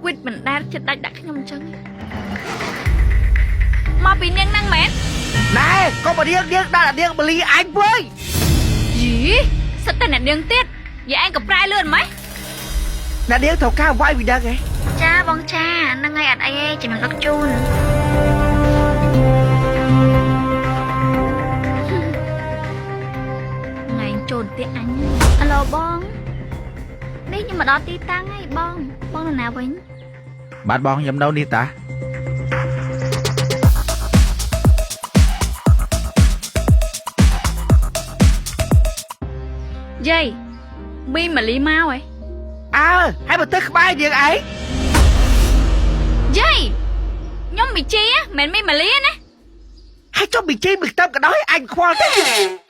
វិតមិនដែលចិត្តដាច់ដាក់ខ្ញុំអញ្ចឹងទេមកពីនាងហ្នឹងមែន ណែកុំមករៀងនាងដាក់នាងបលីអញវិញ យីសិតតែអ្នកនាងទៀតយាយឯងក៏ប្រែលឿនម៉េច អ្នកនាងត្រូវការវាយពីដឹងហ៎ ចាបងចាហ្នឹងហើយអត់អីទេចាំខ្ញុំដឹកជូនថ្ងៃចូលផ្ទះអញអាឡូបងនេះខ្ញុំមកដល់ទីតាំងហើយបងបងនៅណាវិញ បាទបងខ្ញុំនៅនេះតា យាយមីម៉ាលីមកហ៎ អើហើយមកទៅក្បែរនាងឯង យាយខ្ញុំមីជីមិនមែនមីម៉ាលីណា ហើយចុះមីជីមីខ្ទឹមក៏ដោយអញខ្វល់ទេ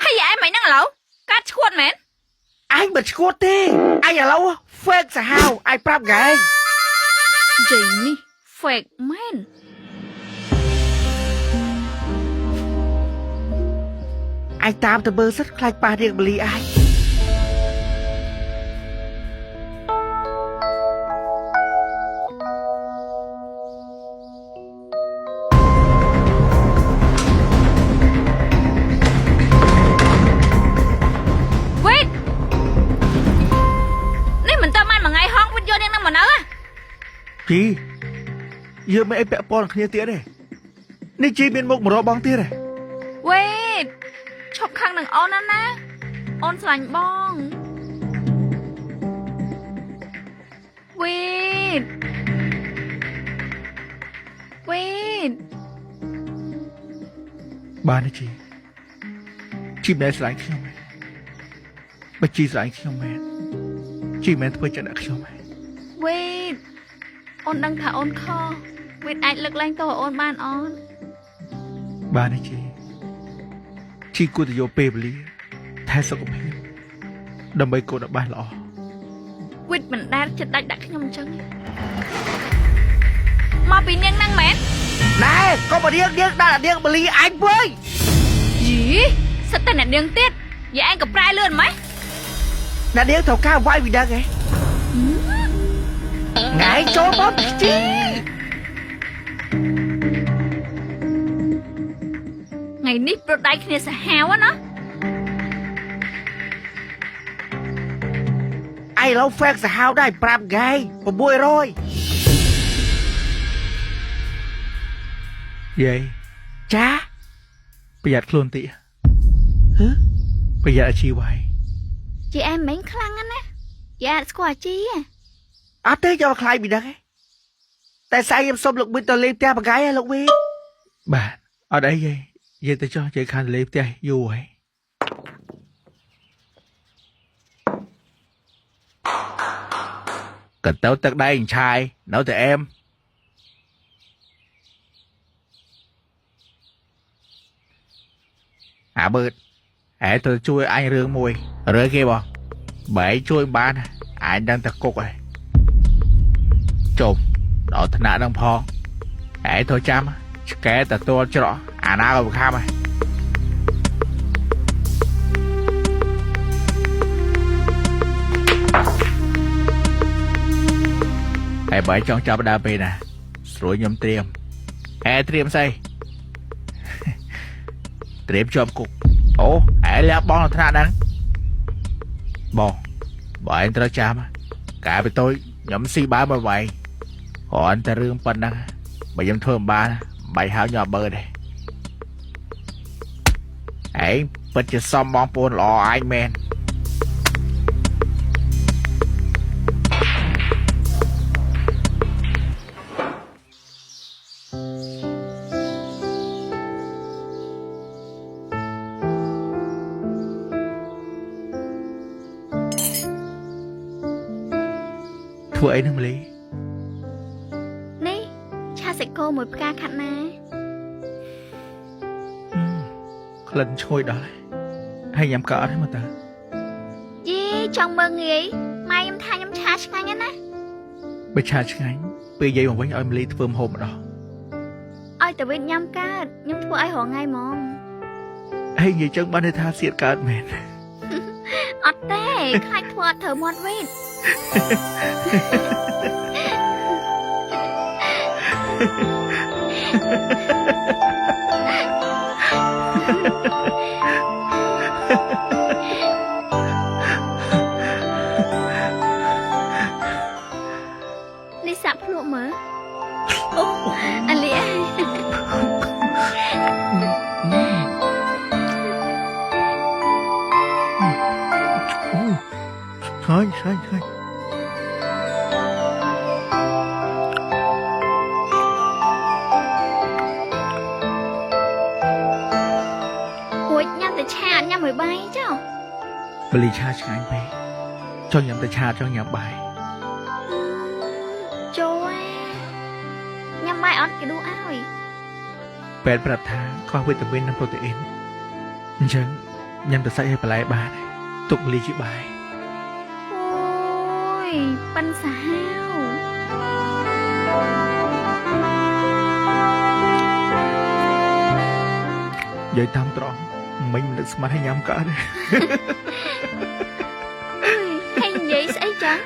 ហើយយាយឯងមិនហ្នឹងឥឡូវកាត់ឈួតមែន អញមិនឈួតទេអញឥឡូវ fake សាហាវអញប្រាប់ហ្គេង យាយនេះ fake មែន អញតាមទៅមើលសិនខ្លាចប៉ះនាងបលីអញ វិតនេះមិនទៅបានមួយថ្ងៃហងវិតយកនាងហ្នឹងមកនៅហ៎ ជីយើងមិនអីពាក់ព័ន្ធគ្នាទៀតទេនេះជីមានមុខមករកបងទៀតទេ វិតឈប់ខឹងនឹងអូនណាណាអូនស្រឡាញ់បងវិតវិត បាទនេះជីជីមិនដែលស្រឡាញ់ខ្ញុំទេបើជីស្រឡាញ់ខ្ញុំមែនជីមិនធ្វើចឹងដាក់ខ្ញុំទេ វិតអូនដឹងថាអូនខុសវិតអាចលើកលែងទោសឲ្យអូនបានអូន បាទនេះជីជីគួរតែយកពេលវេលាថែសុខភាពដើម្បីកូនឲ្យបានល្អ វិតមិនដែលចិត្តដាច់ដាក់ខ្ញុំអញ្ចឹងទេមកពីនាងហ្នឹងមែន ណែកុំមករៀងនាងដាក់នាងបលីអញវិញ យីសិតតែអ្នកនាងទៀតយាយឯងក៏ប្រែលឿនម៉េច អ្នកនាងត្រូវការវាយពីដឹងហ៎ថ្ងៃចូលមកជី ថ្ងៃនេះប្រដៃគ្នាសាហាវណា អញឥឡូវ fake សាហាវដែរប្រាប់ហ្គេង600 យាយ ចា ប្រយ័ត្នខ្លួនតិច ហឺ ប្រយ័ត្នអាជីវ៉ៃ ជាឯងមិនខ្លាំងណាស់ណាយាយអត់ស្គាល់អាជីទេ អត់ទេយកខ្លាយពីដឹងហ៎តែស្អែកខ្ញុំសុំលោកវិតទៅលេងផ្ទះបកាយហ៎លោកវិត បាទអត់អីយាយយាយទៅចុះយាយខានលេបផ្ទះយូរហើយក៏ទៅទឹកដៃអញ្ឆាយនៅតែអែមអាបឺតឯងទៅជួយអញរឿងមួយរឿងគេបងបើឯងជួយមិនបានអញដឹងតែគុកហើយចុំដល់ថ្នាក់ហ្នឹងផងឯងធ្វើចាំឆ្កែតទួលច្រកអាណាក៏ខាំហើយ ហើយបើឯងចង់ចាប់ដើមពេលណាស្រួយខ្ញុំត្រៀមអែត្រៀមស្អី ត្រៀមជាប់គុកអូឯងលះបង់នៅថ្នាក់ហ្នឹងបងបើឯងត្រូវចាំកាលពីតូចខ្ញុំស៊ីបាយមួយវៃគ្រាន់តែរឿងប៉ុណ្ណឹងបើខ្ញុំធ្វើមិនបានមិនបាច់ហៅខ្ញុំអត់បើទេឯងពិតជាសមបងប្អូនល្អអញមែន ធ្វើអីនឹងម្លី នេះឆាសាច់គោមួយផ្កាខាត់ណា ក្លិនឈ្ងុយដល់ហើយហើយញ៉ាំក៏អត់ទេមើលតើ យីចង់មើលងាយម៉ែខ្ញុំថាខ្ញុំឆាឆ្ងាញ់ណាស់ណា បើឆាឆ្ងាញ់ពេលយាយមកវិញឲ្យម្លីធ្វើម្ហូបម្ដង ឲ្យតែវិតញ៉ាំកើតខ្ញុំធ្វើឲ្យរាល់ថ្ងៃហ្មង ហើយនិយាយចឹងបានន័យថាសៀតកើតមែន អត់ទេខ្លាចធ្វើអត់ត្រូវមាត់វិត នេះសាក់ភ្លក់មើលអូអាលីអើយ ឆ្ងាញ់ឆ្ងាញ់ឆ្ងាញ់ រួចញ៉ាំតែឆាអត់ញ៉ាំមួយបាយចុះ បលីឆាឆ្ងាញ់ពេកចង់ញ៉ាំតែឆាចង់ញ៉ាំបាយ ចូលអាញ៉ាំបាយអត់គេដួសឲ្យ ពេទ្យប្រាប់ថាខ្វះវីតាមីននិងប្រូតេអ៊ីនអញ្ចឹងញ៉ាំតែសាច់ឲ្យបន្លែបានទុកមលីជាបាយ អូយប៉ិនសាហាវ និយាយតាមត្រង់មិញមិននឹកស្មានឲ្យញ៉ាំកើតទេ អើយហើយនិយាយស្អីចឹង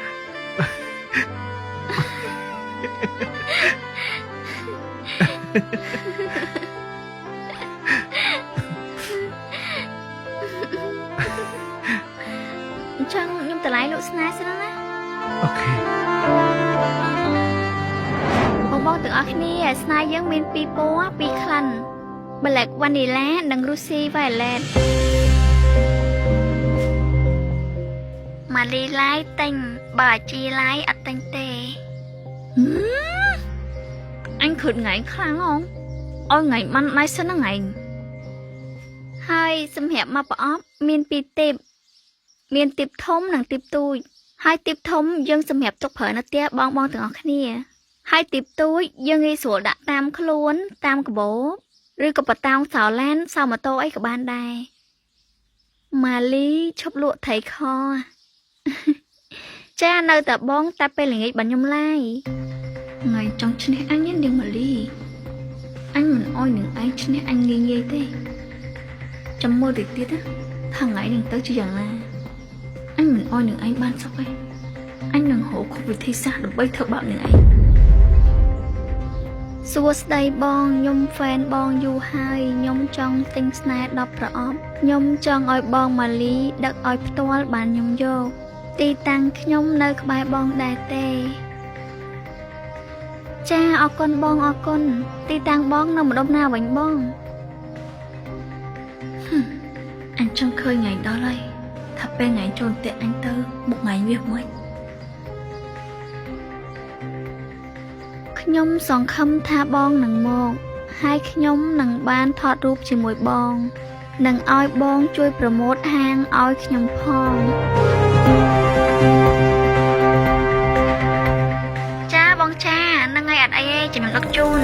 អញ្ចឹងខ្ញុំតម្លៃលោកស្នេហ៍សិនណា OK បងបងទាំងអស់គ្នាស្នេហ៍យើងមានពីរពណ៌ពីរក្លិន Black Vanilla និង Rosy Violet ម៉ាលីឡាយទិញបើអាជីឡាយអត់ទិញទេហឹមអញខឹតថ្ងៃខ្លាំងហងឲ្យថ្ងៃបានដៃសិនហ្នឹងឯងហើយសម្រាប់មកប្រអប់មានពីរទីបមានទីបធំនិងទីបទូចហើយទីបធំយើងសម្រាប់ទុកប្រើនៅផ្ទះបងបងទាំងអស់គ្នា ហើយទីបទូចយើងងាយស្រួលដាក់តាមខ្លួនតាមកាបូបឬក៏បតោងសោឡានសោម៉ូតូអីក៏បានដែរម៉ាលីឈប់លក់ថៃខ ចានៅតែបងតែពេលល្ងាចបានខ្ញុំឡាយថ្ងៃចង់ឈ្នះអញណានាងម៉ាលីអញមិនអោយនឹងឯងឈ្នះអញងាយងាយទេចាំមើលតិចទៀតណាថាថ្ងៃនឹងទៅជាយ៉ាងណាអញមិនអោយនឹងឯងបានសុខទេអញនឹងរកគ្រប់វិធីសាស្ត្រដើម្បីធ្វើបាបនឹងឯង សួស្តីបងខ្ញុំហ្វេនបងយូរហើយខ្ញុំចង់ទិញស្នេហ៍10ប្រអប់ខ្ញុំចង់ឲ្យបងម៉ាលីដឹកឲ្យផ្ទាល់បានខ្ញុំយក ទីតាំងខ្ញុំនៅក្បែរបងដែរទេ ចាអរគុណបងអរគុណទីតាំងបងនៅម្ដុំណាវិញបងហឹមអញចង់ឃើញថ្ងៃដល់ហើយថាពេលថ្ងៃចូលផ្ទះអញទៅមុខថ្ងៃវាមិនខ្ញុំសង្ឃឹមថាបងនឹងមកហើយខ្ញុំនឹងបានថតរូបជាមួយបង និងឲ្យបងជួយប្រម៉ូទហាងឲ្យខ្ញុំផង ចាបងចាហ្នឹងហើយអត់អីទេចាំខ្ញុំដឹកជូន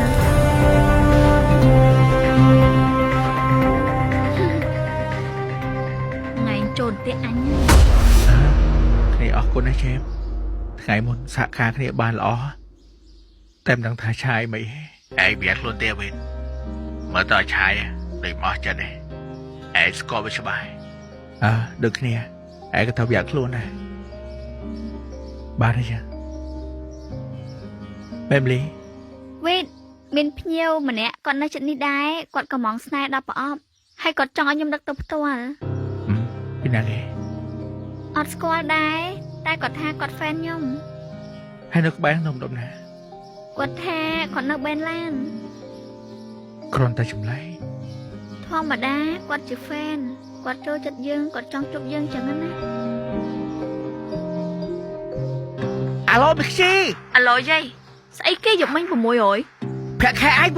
ថ្ងៃចូលផ្ទះអញណា គ្នាអរគុណណាជេមថ្ងៃមុនសហការគ្នាបានល្អតែមិនដឹងថាឆាយមិនឯងវាខ្លួនទេវិញមើលតើឆាយដូចមកចិត្តទេឯងស្គាល់វាច្បាស់អើដូចគ្នាឯងក៏ថាវាខ្លួនដែរបានទេចាបែមលី វីតមានភ្ញៀវម្នាក់គាត់នៅជិតនេះដែរគាត់កំងស្នេហ៍10ប្រអប់ហើយគាត់ចង់ឲ្យខ្ញុំដឹកទៅផ្ទាល់ ពីណាគេ អត់ស្គាល់ដែរតែគាត់ថាគាត់ហ្វេនខ្ញុំ ហើយនៅក្បែរនំដុំណា គាត់ថាគាត់នៅបេនឡាន គ្រាន់តែចម្លែក ធម្មតាគាត់ជាហ្វេនគាត់ចូលចិត្តយើងគាត់ចង់ជួបយើងចឹងណា អាឡូមីខ្ជី អាឡូយាយស្អីគេយកមិញ600 ប្រាក់ខែអញ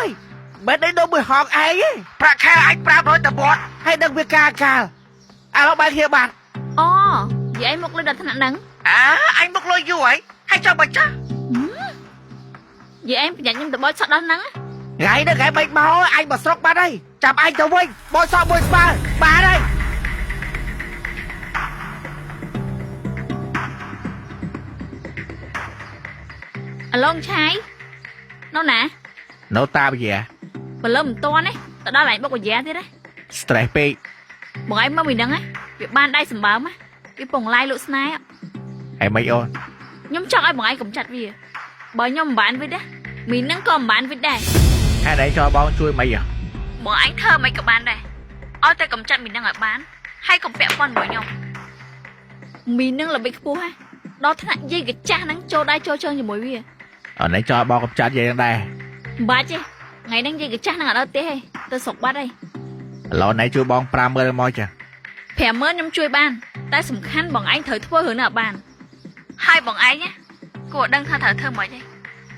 600មិនដឹងដូចមួយហងឯងទេប្រាក់ខែអញ500តបត់ហើយដឹងវាការកាលអាឡូបាយគ្នាបាន អូយាយមកលុយដល់ថ្នាក់ហ្នឹង អាអញមកលុយយូរហើយហើយចង់បើចាស់ យាយឯងប្រញាប់ខ្ញុំទៅបោចសក់ដល់ហ្នឹង ថ្ងៃនេះថ្ងៃបែកមកអញមកស្រុកបាត់ហើយចាប់អញទៅវិញបោចសក់មួយស្មើបានហើយ អាឡងឆាយនៅណា នៅតាវិយា ព្រលឹមមិនតាន់ទេទៅដល់ឯងបុកវិយាទៀតណា stress ពេក បងឯងមកពីហ្នឹងណាវាបានដៃសម្បើមណាវាពងឡាយលក់ស្នេហ៍ ហើយមិនអូន ខ្ញុំចង់ឲ្យបងឯងកំចាត់វាបើខ្ញុំមិនបានវាទេ មីនឹងក៏មិនបានវិញដែរ ហេតុអីចោលបងជួយមិនហ៎ បងឯងធ្វើមិនក៏បានដែរឲ្យតែកំចាត់មីនឹងឲ្យបានហើយកុំពាក់ព័ន្ធមួយខ្ញុំមីនឹងល្បិចខ្ពស់ហ่ะដល់ថ្នាក់យាយកចាស់ហ្នឹងចូលដៃចូលជើងជាមួយវា អនឯងចោលបងកំចាត់យាយហ្នឹងដែរ មិនបាច់ទេថ្ងៃហ្នឹងយាយកចាស់ហ្នឹងអត់ដល់ផ្ទះទេទៅស្រុកបាត់ហើយ ឥឡូវណៃជួយបង50000មកចា 50000ខ្ញុំជួយបានតែសំខាន់បងឯងត្រូវធ្វើរឿងនេះឲ្យបានហើយបងឯងណាគួរដឹងថាត្រូវធ្វើម៉េចទេ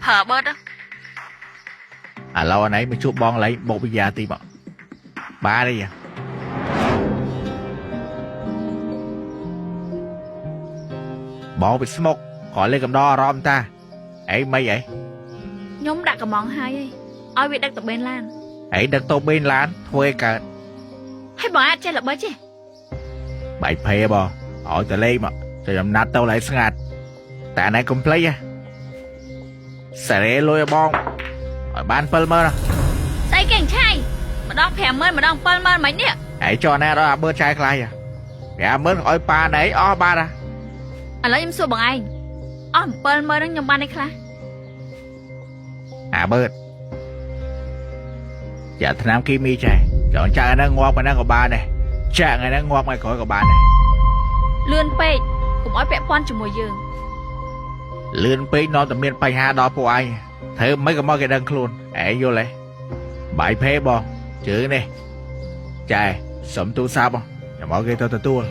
ប្រើបឺតទៅ ឥឡូវណៃមកជួបបងឡៃបុកវិយាទីមកបានទេយ៉ាបងពីស្មុកក៏លេខកំដរអារម្មណ៍តាអីមិនអី ខ្ញុំដាក់កំងហើយឯងឲ្យវាដឹកទៅបេនឡាន អីដឹកទៅបេនឡានធ្វើឲ្យកើត ហើយបងអាចចេះល្បិចទេ បាយភេបងឲ្យតលេខមកចាំខ្ញុំណាត់ទៅឡៃស្ងាត់តែណៃកុំភ្លេចសារ៉េលុយឲ្យបងឲ្យបាន70000ណា ស្អីគេអញ្ឆៃម្ដង50000ម្ដង70000មិននេះ ឯងចោះណាដល់អាបឺតចាយខ្លះ50000ឲ្យប៉ាណៃអស់បាត់ ឥឡូវខ្ញុំសួរបងឯងអស់70000ហ្នឹងខ្ញុំបានអីខ្លះ អាបឺតចាថ្នាំគីមីចេះចង់ចាក់ហ្នឹងងាប់ហ្នឹងក៏បានដែរចាក់ហ្នឹងងាប់ថ្ងៃក្រោយក៏បានដែរ លឿនពេកកុំឲ្យពាក់ព័ន្ធជាមួយយើង លឿនពេកនាំតែមានបញ្ហាដល់ពួកឯងធ្វើមិនក៏មកគេដឹងខ្លួនឯងយល់ទេបាយភេបងជើងនេះចែសុំទូរស័ព្ទខ្ញុំឲ្យគេទៅទទួល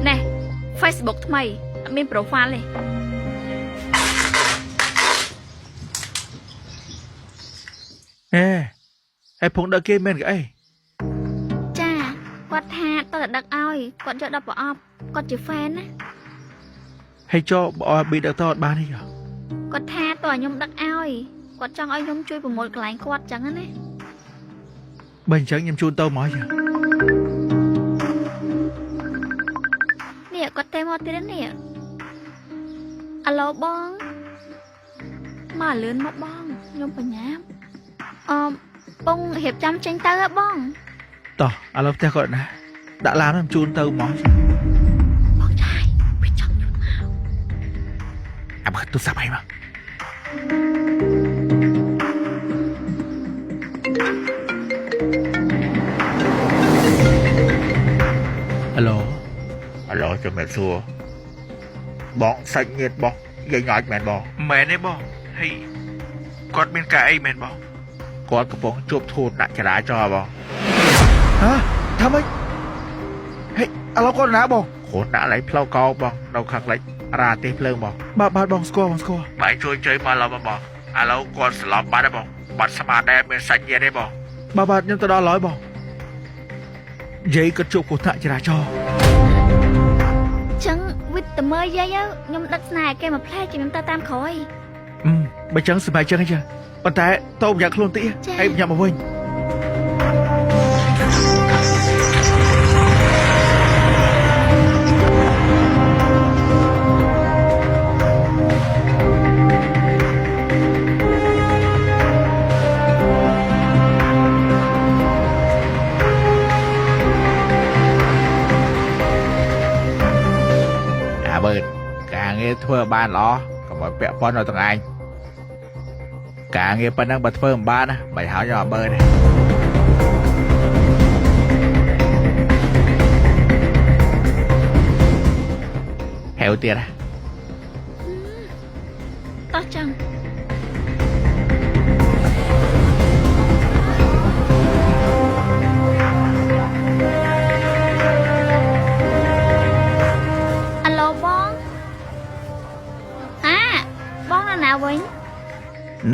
ណែ Facebook ថ្មីអត់មាន profile ទេ អេហើយភងដឹកគេមែនកអី ចាគាត់ថាតើតែដឹកឲ្យគាត់យកដល់ប្រអប់គាត់ជា fan ណា ហើយចោបើឲ្យប៊ីដឹកតអត់បានទេ គាត់ថាតើខ្ញុំដឹកឲ្យគាត់ចង់ឲ្យខ្ញុំជួយប្រមូលកន្លែងគាត់ចឹងណា បើអញ្ចឹងខ្ញុំជូនទៅមកចា នេះគាត់ទេមកទៀតនេះអាឡូបងមកលឿនមកបងខ្ញុំបញ្ញាប់អឺបងរៀបចំចេញទៅហ៎បង តោះឥឡូវផ្ទះគាត់ណាដាក់ឡានខ្ញុំជូនទៅមកចា បងចាយវាចង់ជូនមក អាបើទូរស័ព្ទអីមកអាឡូអាឡូជំរាបសួរបងសាច់ញាតិបងយាយញ៉ាច់មែនបង មែនទេបងហើយគាត់មានការអីមែនបង គាត់កំពុងជួបធូនដាក់ចរាចរណ៍បង ហ៎ថាម៉េចហេឥឡូវគាត់ណាបង គ្រោះដាក់ឡៃផ្លូវកោបងនៅខាងលិចរាទេសភ្លើងបង បាទបាទបងស្គាល់បងស្គាល់ បាយជួយជ័យមកឡូវបងឥឡូវគាត់ស្លាប់បាត់ហើយបងបាត់ស្មារតីមានសាច់ញាតិទេបង បាទបាទខ្ញុំទៅដល់ឡើយបងយាយគាត់ជួបគ្រោះថ្នាក់ចរាចរណ៍ ចឹងវិតមើយាយខ្ញុំដឹកស្នេហ៍គេមកផ្លែជិះខ្ញុំទៅតាមក្រោយ អឺបើចឹងសម្រាប់ចឹងឯងចាប៉ុន្តែតោប្រយ័ត្នខ្លួនតិច ចា ហើយប្រញាប់មកវិញ អាបើតការងារធ្វើឲ្យបានល្អកុំឲ្យពាក់ព័ន្ធដល់ទាំងឯងការងារប៉ុណ្ណឹងបើធ្វើមិនបានណាមិនហើយយកអាបើតទេហេវទៀតណា តោះចឹងអាឡូបងអាបងនៅណាវិញ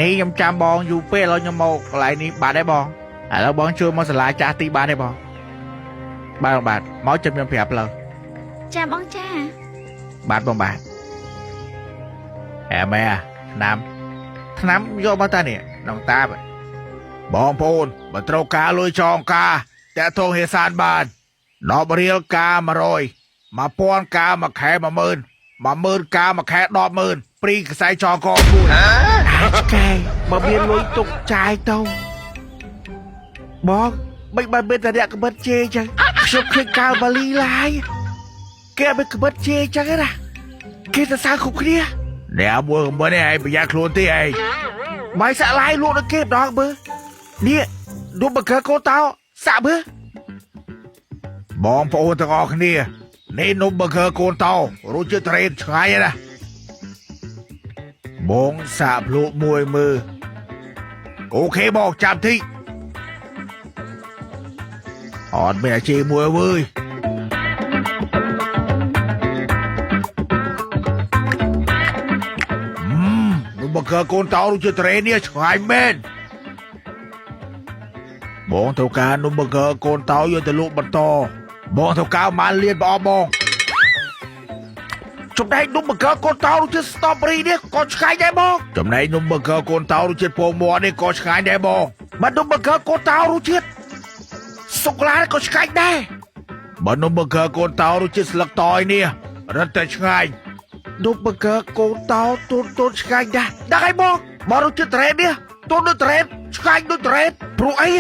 នេះខ្ញុំចាំបងយូរពេកឥឡូវខ្ញុំមកកន្លែងនេះបាត់ហើយបងឥឡូវបងជួយមកសាលាចាស់ទីបានទេបងបាទបងបាទមកចាំខ្ញុំប្រាប់លើ ចាបងចា បាទបងបាទអែមែឆ្នាំឆ្នាំយកមកតានេះនងតាបបងប្អូនបើត្រូវការលុយចងការតាក់ទងហេសានបាន10រៀលការ100 1000ការមួយខែ10000 10000ការមួយខែ100000ព្រីខ្សែចងកមួយ អាចកែបើមានលុយទុកចាយទៅបងមិនបានមានតែអ្នកក្បិតជេរចឹងខ្ញុំឃើញកាលបាលីឡាយគេអត់មានក្បិតជេរចឹងទេណា គេសរសើរគ្រប់គ្នា អ្នកមួយខមមិនឯងប្រយ័ត្នខ្លួនទេឯង បាយសាក់ឡាយលក់ដល់គេម្ដងមើលនេះនំប៊ឺហ្គឺកូនតោសាក់មើល បងប្អូនទាំងអស់គ្នានេះនំប៊ឺហ្គឺកូនតោរសជាតិត្រេនឆ្ងាញ់ណាស់បងសាកភ្លក់មួយមើលអូខេបងចាំតិចអត់មានអាជីពមួយវើយ នំប៊ឺហ្គឺកូនតោរសជាតិត្រេននេះឆ្ងាញ់មែនបងត្រូវការនំប៊ឺហ្គឺកូនតោយកទៅលក់បន្តបងត្រូវការប៉ុន្មានលានប្រអប់បង ចំណែកនំប៊ឺហ្គឺកូនតោរសជាតិស្ទ្រូប៊េរីនេះក៏ឆ្ងាញ់ដែរបង ចំណែកនំប៊ឺហ្គឺកូនតោរសជាតិពងមាន់នេះក៏ឆ្ងាញ់ដែរបង បើនំប៊ឺហ្គឺកូនតោរសជាតិសូកូឡាក៏ឆ្ងាញ់ដែរ បើនំប៊ឺហ្គឺកូនតោរសជាតិស្លឹកតយនេះរឹតតែឆ្ងាញ់ នំប៊ឺហ្គឺកូនតោទូនទូនឆ្ងាញ់ដែរដឹងហើយបងបើរសជាតិត្រេននេះទូនដូចត្រេនឆ្ងាញ់ដូចត្រេនព្រោះអី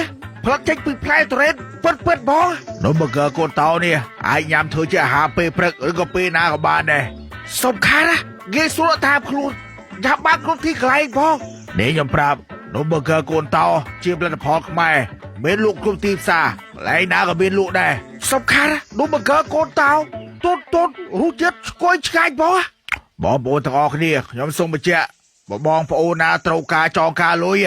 ផលិតចេញពីផ្លែត្រេនពិតពិតបង នំប៊ឺហ្គឺកូនតោនេះអាចញ៉ាំធ្វើជាអាហារពេលព្រឹកឬក៏ពេលណាក៏បានដែរ សំខាន់ណាងាយស្រួលតាមខ្លួនញ៉ាំបានគ្រប់ទីកន្លែងបង នេះខ្ញុំប្រាប់នំប៊ឺហ្គឺកូនតោជាផលិតផលខ្មែរមានលក់គ្រប់ទីផ្សារកន្លែងណាក៏មានលក់ដែរ សំខាន់ណានំប៊ឺហ្គឺកូនតោទូនទូនរសជាតិឆ្កួយឆ្ងាញ់បង បងប្អូនទាំងអស់គ្នាខ្ញុំសូមបញ្ជាក់បើបងប្អូនណាត្រូវការចងការលុយ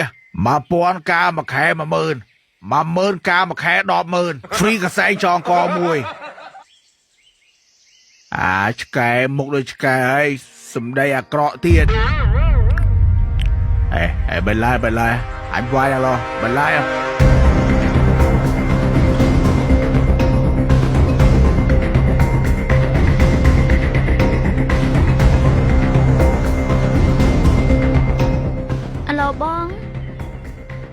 1000ការមួយខែ10000 10000ការមួយខែ100,000ហ្វ្រីកសែងចងកមួយអាឆ្កែមុខដូចឆ្កែហើយសំដីអាក្រក់ទៀតអេអេបិឡាយបិឡាយអញវាយឡោបិឡាយ អាឡូបង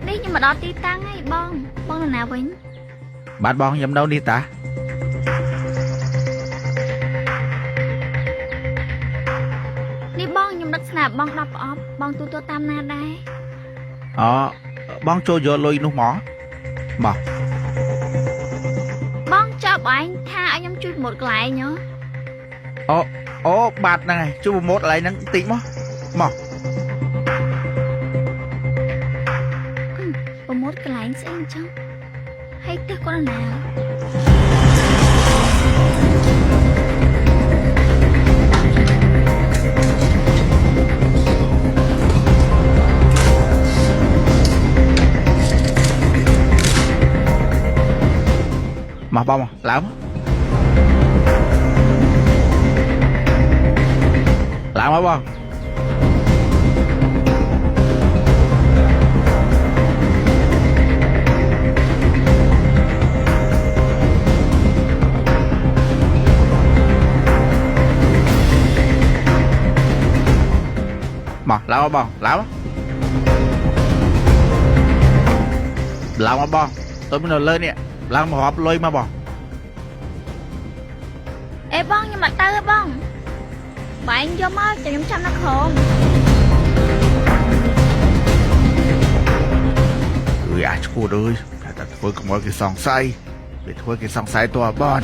នេះខ្ញុំមកដល់ទីតាំងហើយបងបងនៅណាវិញ បាទបងខ្ញុំនៅនេះតា នេះបងខ្ញុំដឹកស្នាបង10ប្រអប់បងទូទួលតាមណាដែរ អូបងចូលយកលុយនោះមកមក បងចប់ឯងថាឲ្យខ្ញុំជួយប្រម៉ូទកន្លែងហ៎ អូអូបាទហ្នឹងហើយជួយប្រម៉ូទកន្លែងហ្នឹងបន្តិចមកមក ប្រម៉ូទកន្លែងស្អីអញ្ចឹងហើយផ្ទះគាត់នៅណា មកបងមកឡើងមកឡើងមកបងមកឡើងមកបងឡើងមកឡើងមកបងទៅមាននៅលើនេះឡើងមករាប់លុយមកបង អេបងខ្ញុំអត់ទៅទេបងបែងយកមកចាំខ្ញុំចាំនៅក្រោម អើយអាឈួតអើយតែតែធ្វើកុំឲ្យគេសង្ស័យវាធ្វើគេសង្ស័យតើបង